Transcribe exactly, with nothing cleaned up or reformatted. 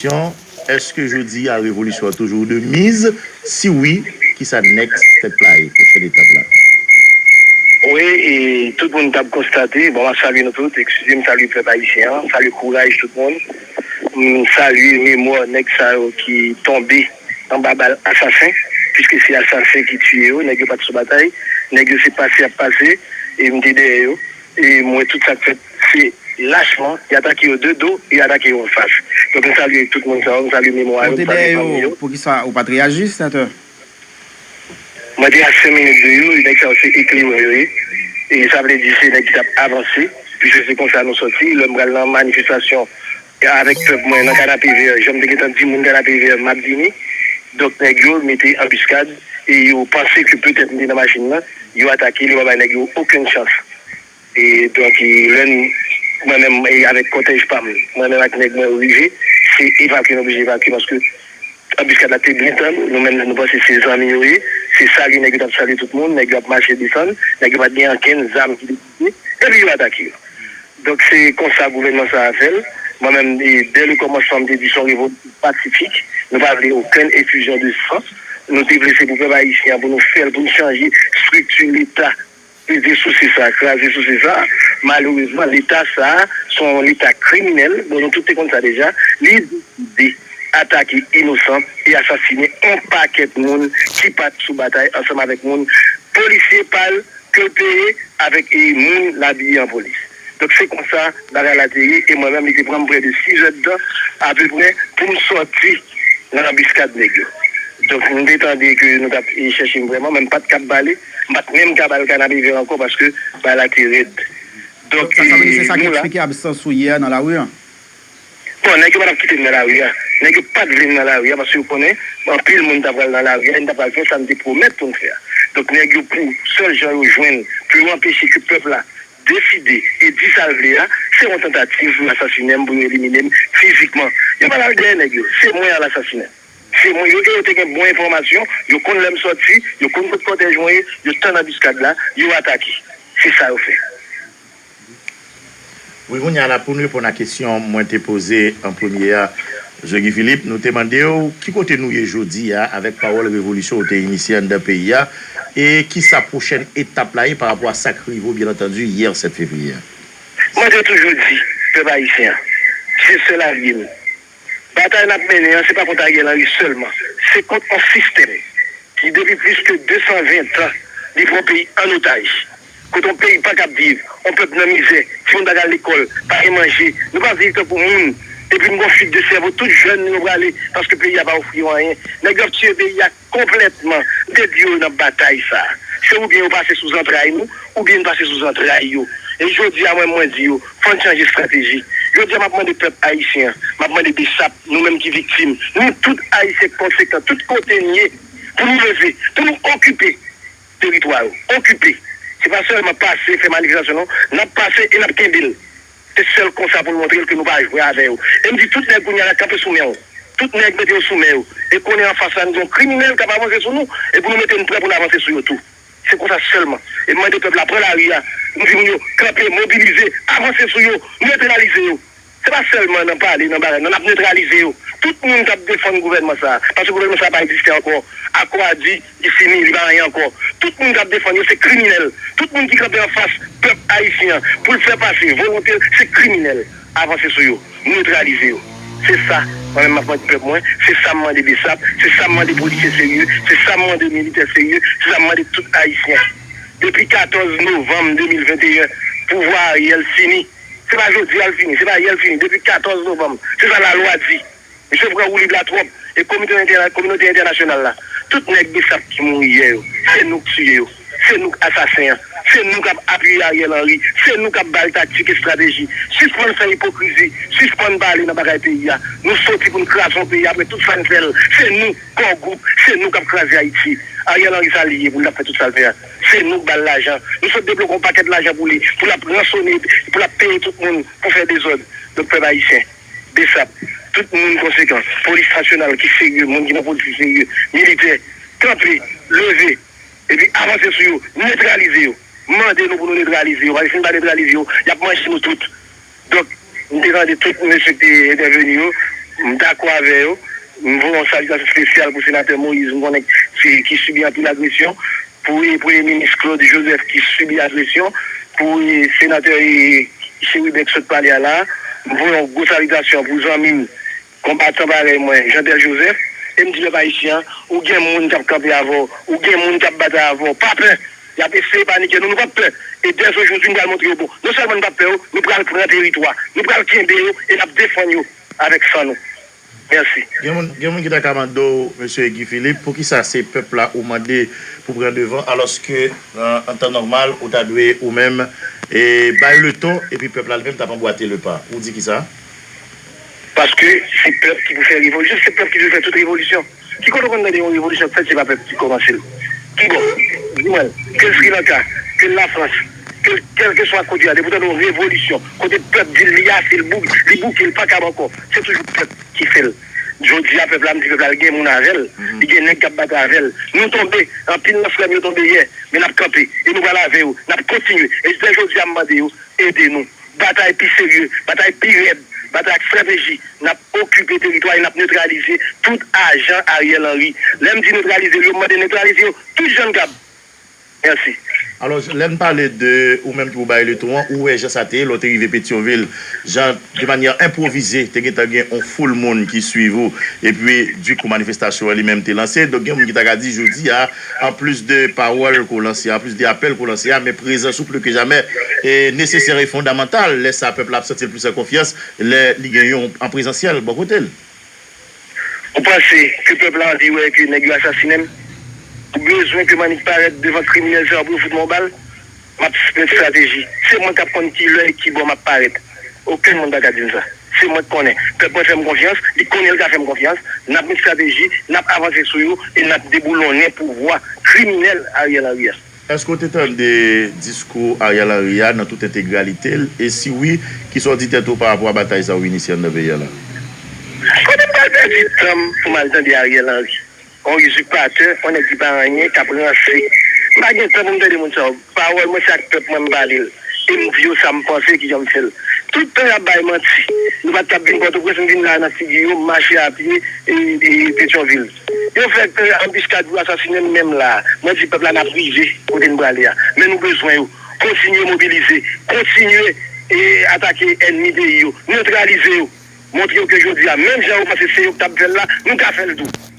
Kesyon, èske jodi a revolisyon an toujou de miz? Si wi, kisa next step la ye, pwochèn etap la? Wi, e tout moun t ap konstate, bon, m ap salye nou tout, eskize m, salye pèp ayisyen an, salye kouraj tout moun. M salye memwa nèg sa yo ki tonbe anba bal asasen, piske se asasen ki tiye yo, nèg yo pa t sou batay, nèg yo se pase y ap pase, e m te dèyè yo, e m wè tout sa k fèt, se lachman, y atake yo de do, y atake yo anfas. Donk, m salye tout moun sa yo, m salye memwa yo, m salye fanmi yo. Poukisa ou pa t reyaji, senatè? Mwen te a senk minit de yo, nèg sa yo se ekleran yo ye. E sa vle di se nèg ki t ap avanse, piske se konsa nou sòti. Lè m pral nan manifestasyon avèk pèp mwen nan Kanapevè, jan m te gentan di moun Kanapevè m ap vini. Donk nèg yo mete anbiskad e yo panse ke petèt m te nan machin nan, yo atake l, yo pa bay nèg yo okenn chans. E donk, e, lè n, mwen menm e avèk kòtèj pa m, mwen menm ak nèg mwen yo rive, se evakye nou oblije evakye paske anbiskad la te byen tann, nou menm nou panse se zanmi yo ye, se salye nèg yo t ap salye tout moun, nèg yo ap mache desann, nèg yo pa t gen ankenn zam ki te pote, epi yo atake yo. Donk se konsa gouvènman sa a fè l. Mwen menm, e, dè le kòmansman m te di se yon revolisyon pasifik, nou pa vle okenn efizyon de san, nou te vle se pou pèp ayisyen an, pou nou fè l, pou nou chanje estrikti Leta, kraze souse sa, kraze souse sa. Malerezman, Leta sa a, se yon Leta kriminèl. Bon, nou tout te konn sa deja. Li deside atake inosan e asasinen yon pakèt moun ki pa t sou batay ansanm avèk moun polisye pa l ke l peye avèk e moun l abiye an polis. Donk se konsa bagay la te ye e mwen menm li te pran m prè de sis èdtan apeprè pou m sòti nan anbiskad nèg yo. Donk m te tande ke nou t ap e chèche m vrèman, men m pa t kab bale, m pa t menm ka bal Kanapevè ankò paske bagay la te rèd. Donk Sa vle di se sa ki eksplike absans ou yè nan lari an? Bon, nèg yo pa t ap kite m nan lari a. Nèg yo pa t vle m nan lari a paske yo konnen anpil moun ta pral nan lari a e n ta pral fè sa n te pwomèt pou n fè a. Donk nèg yo pou sèl jan yo jwenn pou yo anpeche ke pèp la deside e di sa l vle a, se yon tantativ pou yo asasinen m, pou yo elimine m fizikman. Yo pa t al dèyè nèg yo, se mwen y al asasinen. Se mwen yo, e yo te gen bon enfòmasyon, yo konn lè m sòti, yo konn kot kòtèj mwen ye, yo tann anbiskad la, yo atake. Se sa yo fè. Wi, kounye a la, pou n reponn a kesyon mwen te poze an premye a, Jean Guy Philippe, nou te mande w ki kote nou ye jodi a avèk pawòl revolisyon ou te inisye anndan peyi a, e kisa pwochèn etap la ye pa rapò a sa k rive w, byen antandi, yè sèt fevriye a? Mwen te toujou di, pèp ayisyen an, se sèl alye nou. Batay n ap mennen an, se pa kont Ariel Henry sèlman. Se kont yon sistèm ki, depi plis ke de san ven tan, li pran yon peyi an otaj. Kote yon peyi pa kab viv, yon pèp nan mizè, timoun pa ka al lekòl, pa gen manje, nou pa viv tankou moun. Epi n gon fik de sèvo, tout jèn nou yo prale, paske peyi a pa ofri yo anyen. Nèg yo ap tiye peyi a konplètman. M te di yo n ap batay sa a. Se oubyen yo pase sou zantray nou, oubyen n pase sou zantray yo. E jodi a mwen, mwen di yo, fò n chanje estrateji. Jodi a m ap mande pèp ayisyen an, m ap mande BSAP, nou menm ki viktim, nou tout ayisyen konsekan, tout kote n ye, pou nou leve, pou nou okipe teritwa yo. Okipe. Se pa sèlman pase, fè manifestasyon non, n ap pase e n ap kenbe l. Se sèl konsa pou n montre l ke nou pa jwe avè yo. E m di tout nèg kounye a la kanpe sou men w. Tout nèg mete yo sou men yo. E konnen anfas la n gen yon kriminèl k ap avanse sou nou. E pou nou mete n prè pou n avanse sou yo tou. Se konsa sèlman. E m mande pèp la pran lari a. M di moun yo kanpe, mobilize, avanse sou yo, netralize yo. Se pa sèlman nan pale, nan bagay, non, n ap netralize yo. Tout moun k ap defann gouvènman sa a, paske gouvènman sa a pa egziste ankò. Akò a di, li fini, li pa anyen ankò. Tout moun k ap defann yo, se kriminèl. Tout moun ki kanpe anfas pèp ayisyen an pou l fè pase volonte l, se kriminèl. Avanse sou yo, netralize yo. Se sa mwen menm m ap mande pèp mwen, se sa m mande BSAP, se sa m mande polisye serye, se sa m mande militè serye, se sa m mande tout ayisyen. Depi katòz novanm de mil venteyen, pouvwa Ariel fini. Se pa jodi a l fini, se pa yè l fini, depi katòz novanm. Se sa lalwa di. Misye pran woulib la twòp. E komite entèna-, kominote entènasyonal la, tout nèg BSAP ki mouri yè yo, se nou k tiye yo. Se nou k asasen an. Se nou k ap apiye Ariel Henry. Se nou k ap ba l taktik, estrateji. Sispann fè ipokrizi. Sispann pale nan bagay peyi a. Nou soti pou n kraze yon peyi apre tout sa n fè l. Se nou, Core Group, se nou k ap kraze Ayiti. Ariel Henry sa li ye pou l t ap fè tout sa l fè a. Se nou k ba l lajan. Nou sot debloke yon pakèt lajan pou li, pou l ap ransone, pou l ap peye tout moun pou fè dezòd. Donk pèp ayisyen, BSAP, tout moun konsekan, polis nasyonal ki serye, moun ki pran polis li serye, militè, kanpe, leve, epi avanse sou yo, netralize yo. Mande nou pou nou netralize yo, paske si n pa netralize yo, y ap manje nou tout. Donk, m te tande tout mesye ki te entèveni yo, M dakò avè yo. M voye yon salitasyon espesyal pou senatè Moïse, m konnen ki, ki sibi anpil agresyon, pou e, premye minis Claude Joseph ki sibi agresyon, pou e, senatè e, Chérubin k sot pale a la. M voye yon gwo salitasyon pou zanmi m, konbatan parèy mwen, Jeantel Joseph, e m di pèp ayisyen an, ou gen moun k ap kanpe avè w, ou gen moun k ap batay avè w, pa pè. Y ap eseye panike nou, nou p ap pè. E dèzojodi, nou pral montre yo bon. Non sèlman nou p ap pè yo, nou pral pran teritwa, nou pral kenbe yo e n ap defann yo avèk san nou. Mèsi. Gen moun, gen moun ki ta ka mande w, mesye Guy Philippe, poukisa se pèp la ou mande pou pran devan, alòske, an, an tan nòmal, ou ta dwe ou menm, e, bay leton, epi pèp la li menm t ap anbwate lepa. Ou di kisa? Paske se pèp ki pou fè revolisyon, se pèp ki dwe fè tout revolisyon. Ki kote w konn tande yon revolisyon k fèt, se pa pèp ki kòmanse l? Ki bò? Di mwen, ke l Sri Lanka, ke l Lafrans, ke l, kèlkeswa kote a, depi w tande yon revolisyon, kote pèp di l li ase, l bou-, li bouke, l pa kab ankò, se toujou pèp ki fè l. Jodi a, pèp la, m di pèp la, l gen moun avè l, li gen nèg k ap batay avè l. Nou tonbe, anpil nan frè m yo tonbe yè, men n ap kanpe, e nou pral avè yo, n ap kontinye. E jistis jodi a, m mande yo, ede nou. Batay pi serye, batay pi rèd, batay ak estrateji. N ap okipe teritwa e n ap netralize tout ajan Ariel Henry. Lè m di netralize yo, m mande netralize yo tout jan n kab. Mèsi. Alò, lè n pale de ou menm ki pou bay leton an, ou wè jan sa te ye, lè w te rive Petyonvil, jan de manyè enpwovize, te gentan gen yon foul moun ki swiv ou, epi dikou manifestasyon an li menm te lanse. Donk, gen moun ki ta ka di jodi a, anplis de pawòl ke w lanse, anplis de apèl ke w lanse a, men prezans ou plis ke jamè e nesesè e fondamantal. Lè sa a, pèp la ap santi l plis an konfyans lè li gen yon an prezansyèl bò kote l. Ou panse ke pèp la anvi wè ke nèg yo asasinen m? Ou bezwen ke m annik parèt devan kriminèl sa yo pou yo fout mwen yon bal? M ap met estrateji. Se mwen k ap konn ki lè e ki bò m ap parèt. Okenn moun pa ka di m sa. Se mwen k konnen. Pèp mwen fè m konfyans, li konnen l ka fè m konfyans. N ap met estrateji, n ap avanse sou yo e n ap deboulonnen pouvwa kriminèl Ariel Henry a. Èske w te tande diskou Ariel Henry a nan tout entegralite l? E si wi, kisa w di tèt ou pa rapò a batay sa w initye anndan peyi a la? Kote m pral pèdi tan m pou m al tande Ariel Henry? Yon izipatè, yon nèg ki pa anyen, k ap ranse. M pa gen tan pou m tande moun sa yo. Pawòl mwen se ak pèp mwen m pale l. E m di yo sa m panse, kijan m fè l. Tout tan y ap bay manti. Nou pa t ap vin Pòtoprens, m vin la nan figi yo, m mache a pye e, e Petyonvil. Yo fè anbiskad pou yo asasinen m menm la. Mwen di pèp la n ap rive kote n prale a. Men nou bezwen yo. Kontinye mobilize. Kontinye e atake ènmi peyi yo. Netralize yo. Montre yo ke jodi a, menm jan yo panse se yo k t ap fè l la, nou ka fè l tou.